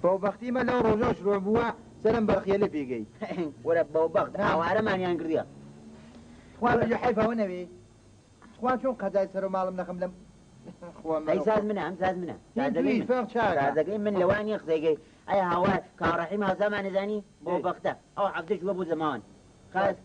بەوبەختیمە لەو ڕۆژە شروع بووە سەرم بەرقیە لە پێگەی. وەرە بەوبەخت ئاوارەمانیان کردیە. تخوا بژی حەیف ئەوە نەوێ تخوا چۆن قەزای سەرو ماڵم نەخم لەم خوا ئەی ساز منە ئەم ساز منە سازەکەی من سازەکەی من لەوانیە قسەیکەی ئەی هاوار کاوە ڕەحیم هاوسامان ئەزانی بەوبەختە ئەو عەبدە چووە بۆ زەماوەند خاس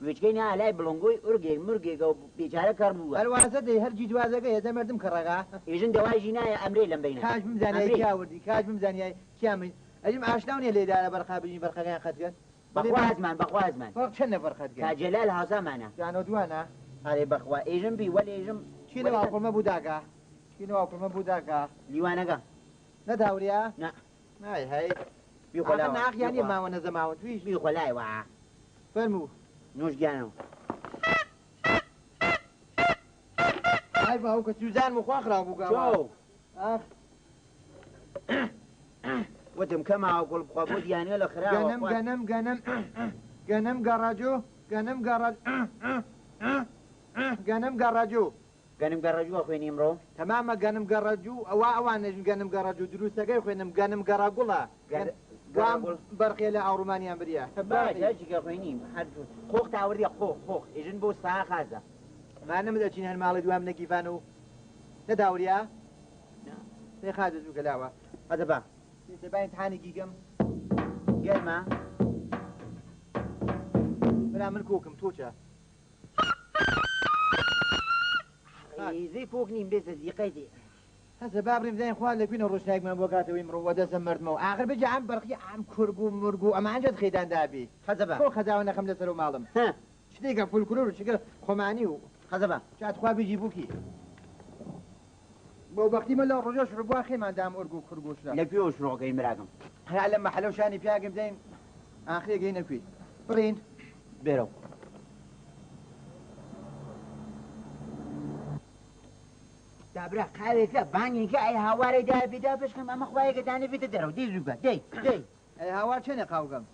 گوێچکەی نا لای بڵنگۆی ئورگێک مورگێکە و بێچارە کەڕ بووە. هەر وازە دەی هەر جیدوازەکە هێزە مەردم کەڕەغا. ئێژن دەوای ژی نایە ئەمرێ لەم بەینە. کاش بمزانیای ئەمرێ. کیا وردی کاش بمزانیای کیا من ئەژم ئاشناو نیە لێ دارە بەرقا بژین بەرقەکەیان قەت کەن بەڵێ بەخوا ئەزمان بەخوا ئەزمان. فەرق چەند نەفەر قەت کا کەن. جەلال هاوسامانە. جانۆ دوانە. ئەرێ بەخوا ئێژم بی وەل ئێژم چی وەلێ لە کەس. واقوڵمە بوو داکا چی لە واقوڵمە بوو داکا. لیوانەکە. نەداوریا؟ نا. نای هەی. بیخۆ ئاخر لاوە ناخ یان نیە بیخۆ. ماوە نەزەماوە تویش. بیخۆ لایوە. فەرموو. نوش گیانەوە. ئای باوکە سوزان مخوا خراپ بوو گاوا. چۆ؟ ئاخ. وتم کەماوە گوڵ بخوا بۆ دیانە لە خراوە گەنم خوا. گەنم گەنم گەنم گەڕەجوو گەنم گەڕە گەنم گەڕەجوو. گەنم گەڕەجوو ئەخوێنی ئمڕۆ؟ تەمامە گەنم گەڕەجوو ئەوا ئەوانەژن گەنم گەڕەجوو دروستەکەی خوێنم گەنم گەڕەگوڵە وام گەڕەگوڵ. بەرقێ لە ئاوڕومانیان بریا. باش هەرچی کە خوێنیم هەر قۆخ تاوردیە قۆخ قۆخ ئێژن بۆ سا خازە. مانم دەچین هەر ماڵی دوام نەگیفان و نەداوریا؟ نا. پێ خازە زوو گەلاوە. خازە با. بێسە با ئیمتحانی گیگەم. گەرمە؟ برا من کوکم تۆ چە؟ ڕیزەی کۆک نیم بێسە زیقەی. هەسە با بڕیم زین خوا لە کوینە ڕۆشنایکمان بۆ کاتەوەی مڕۆ وەدەسە مردمەوە ئاخر بجە ئەم بەرقی ئەم کورگ و مرگ و ئەمە ئەنجەت خێدان دابی. خەزە با. خۆ خەزاوە نەخەم لەسەر و ماڵم. ها. شتێکە فولکلۆر و شتێکە خۆمانی و خەزە با. چات خوا بژی بووکی. بۆ بەختی من لە ڕۆژە شڕبووە خێمان دام ئورگ و کورگ و شرا. لە کوێوە شڕۆکەی مراکەم؟ هەر لە مەحەلە و شانی پیاگم دەین ئاخرێ گەینە کوێی. بڕین. بێرەو. دابرا قاوێکە بانگێکە ئەی هاوارەی دایە پێدا پێشکەم ئەمە خوایەکە دانێ بێتە دەرەوە دەی زووکە دەی دەی. ئەی هاوار چەنێ قاوگەم؟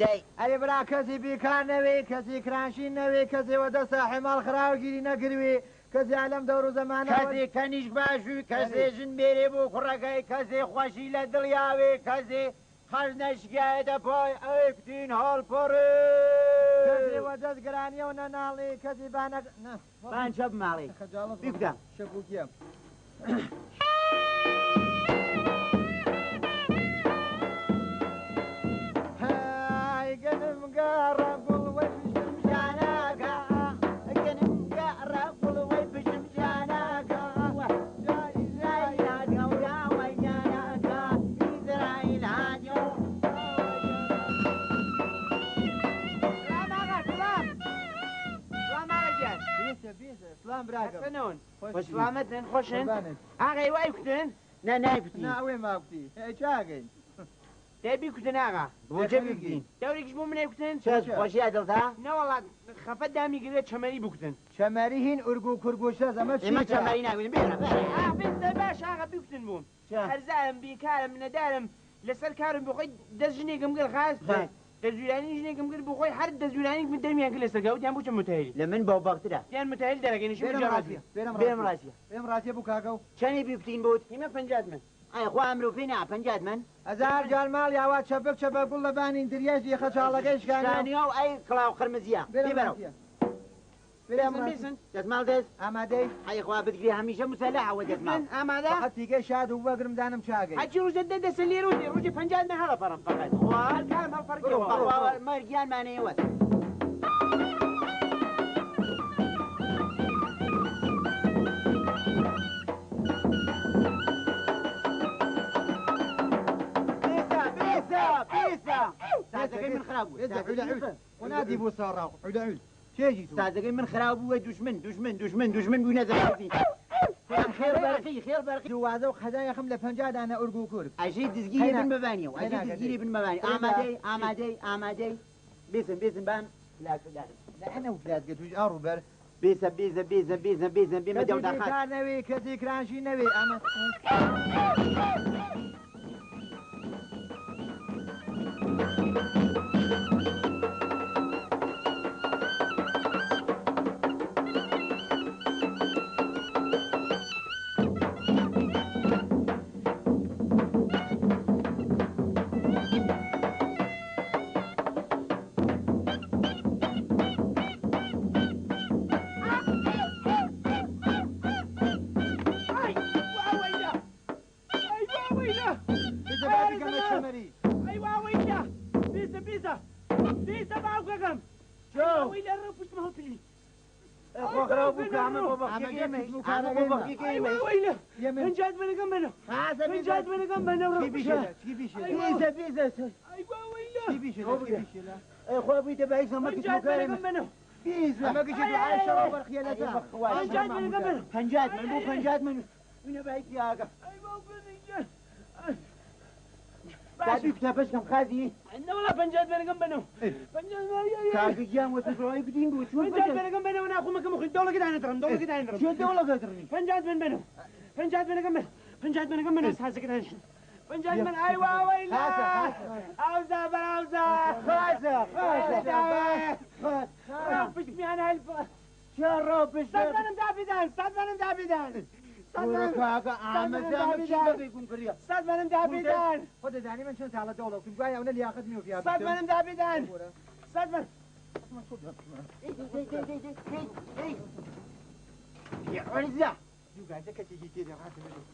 دەی. ئەرێ برا کەسی بیکار نەوێ کەسی کرانشین نەوێ کەسی وەدە ساحێ ماڵ خراوگیری نەکروێ کەسی عالەم دەور و زەمانە کەسێ کەنیش باشووی کەسێ ژن بێرێ بۆ کوڕەکەی کەسێ خۆشی لە دڵیاوێ کەسێ قەش نەشکایەتە پای ئەوێ کوتین هەڵپەڕێ. کەسێ وەدەست گرانیەوە نەناڵێ کەسی بانە نا. بان چەپ ماڵی. خەجاڵەت بیکوتە. شەپوکیە. هەی گەنم گەڕە گوڵ وەی پشتم ژاناکە. گەنم گەڕە گوڵ وەی پشتم ژاناکە. سلام براکەم. حەسەنەوەن. خۆش سلامەتن خۆشن؟ قوربانت. ئاغای وای کوتن؟ نا نایکوتین. نا ئەوێ ماکوتی. ئەی چاکەین؟ دەی بیکوتن ئاغا. بۆ چه بیکوتین؟ دەورێکیش بۆ منێ کوتن؟ چەس خۆشیە دڵتا؟ نەوەڵا خەفەت دامی گرێ چەمەری بکوتن. چەمەری هین ئورگ و کورگ و شەز ئەمە ئێمە چیتە؟ چەمەری ناگوتین بێرە بێرە. ئا بێ باش ئاغا بیکوتن بووم. چە؟ قەرزارم بیکارم نەدارم لەسەر کارم بۆ خۆی دەست ژنێکم کرد خاس. خاس. دەزورانی ژنێکم کرد بۆ خۆی هەر دەزورانێک من دەمیان کرد لەسەر گاوتیان بوو چە متەهلی. لە من بەوبەخترە. دیان متەهل دەرەکەی نشم بێرم جا ڕاستیە. ڕاستیە. بێرم بێرم ڕاستیە. ڕاستیە. بێرم ڕاستیە بوو کاکەو. چەنێ بیکوتین بوت؟ هیمە پەنجات من. ئای خوا ئەمرۆ پێ نا پەنجات من. هەزار جار ماڵ یاوا چەپک چەپە گوڵ لە بانین دریاژی خەچاڵەکەی شکانیەوە. شکانیەوە ئەی کڵاو قرمزیە. بێرم بێبەرەو. ڕاستیە. بێرم بێسن، ڕاستیە. بێسن. دەستماڵ دەست. ئامادەی؟ ئەی خوا بتگری هەمیشە مسەلەحەوە دەستماڵ. من ئامادە؟ فقط تیکەی شاد و بەگرم دانم چاگەی. هەرچی ڕۆژە دە دەسە لێرە و دێ ڕۆژێ پەنجات من هەڵەپەڕم فقط. خوا. هەر کارم هەڵپەڕکەوە. بەخوا مەرگیانمانەیەوەس. بێسە بێسە بێسە. سازەکەی من خراپ بوو. بێسە، عولە عول. ونادی بۆ ساڕاو عولە عول. چێژی تو؟ سازەکەی من خراپ بووە دوژمن دوژمن دوژمن دوژمن بوو نەزەکەی. خێر بەرقی خێر بەرقی. دووازە و خەزای خم لە پەنجا دانە ئورگ و کورگ. ئەژەی دزگیری بن ببانیەوە ئەژەی هەیناکە دزگیری بن ببانی. هەینا. ئامادەی ئامادەی ئامادەی. بێسن بێسن بان فلاس دارم. لە ئەنە و فلاسگە توش ئاڕوو بەر. بێسە بێسە بێسە بێسە بێسە بێمە کەسی دەودا خاس. بیکار نەوێ کەسی کرانشی نەوێ ئەمە. کارەکەی ما. ئەی وەیلە یە من پەنجات منەکەم بەنەوە خاسە پەنجات منەکەم بەنەوە چی بیشێ چی بیشێ بیزە بیزە ئەی وەیلە چی بیشێ چی بیشێ ئەی خوا بوویتە بە هیچ مەکس پەنجات مکارم منەکەم بەنەوە بیزە ئەمە گشت دوعای شەڕ و بەرخیە لە پەنجات منەکەم بەنەوە پەنجات من بۆ پەنجات من وینە بە هیچ یاگە ئەی باوکم دابی کوتە بەشکەم خازی نەوەڵا پەنجات منەکەم بەنەوە پەنجات کاکە گیان وەتە ڕای بدین بوو چۆن پەنجات منەکەم بەنەوە ناخۆمەکەم خۆی دەوڵەکە دانەدڕم دەوڵەکە دانەدڕم چێ دەوڵەکە دڕنی پەنجات من بەنەوە پەنجات منەکەم بەنەوە پەنجات منەکەم بەنەوە سازەکە دانیشن پەنجات من ئای واوەیلا ئاوزا بەراوزا خازە خازە ڕاو پشتمیان هەلپ چێ ڕاو پشت سەد منم دابیدان سەد منم دابیدان سەد منم کاکە ئامەزامە چی بەگەی گوم کردیە سەد منم دابیدان خۆ دەزانی من چۆن تاڵە دەوڵە کوم گوایە ئەونە لیاقەت نیە پیا سەد منم دابیدان سەد من عزە دوو گازە کەسێکی تێدا ڕاتە بێت.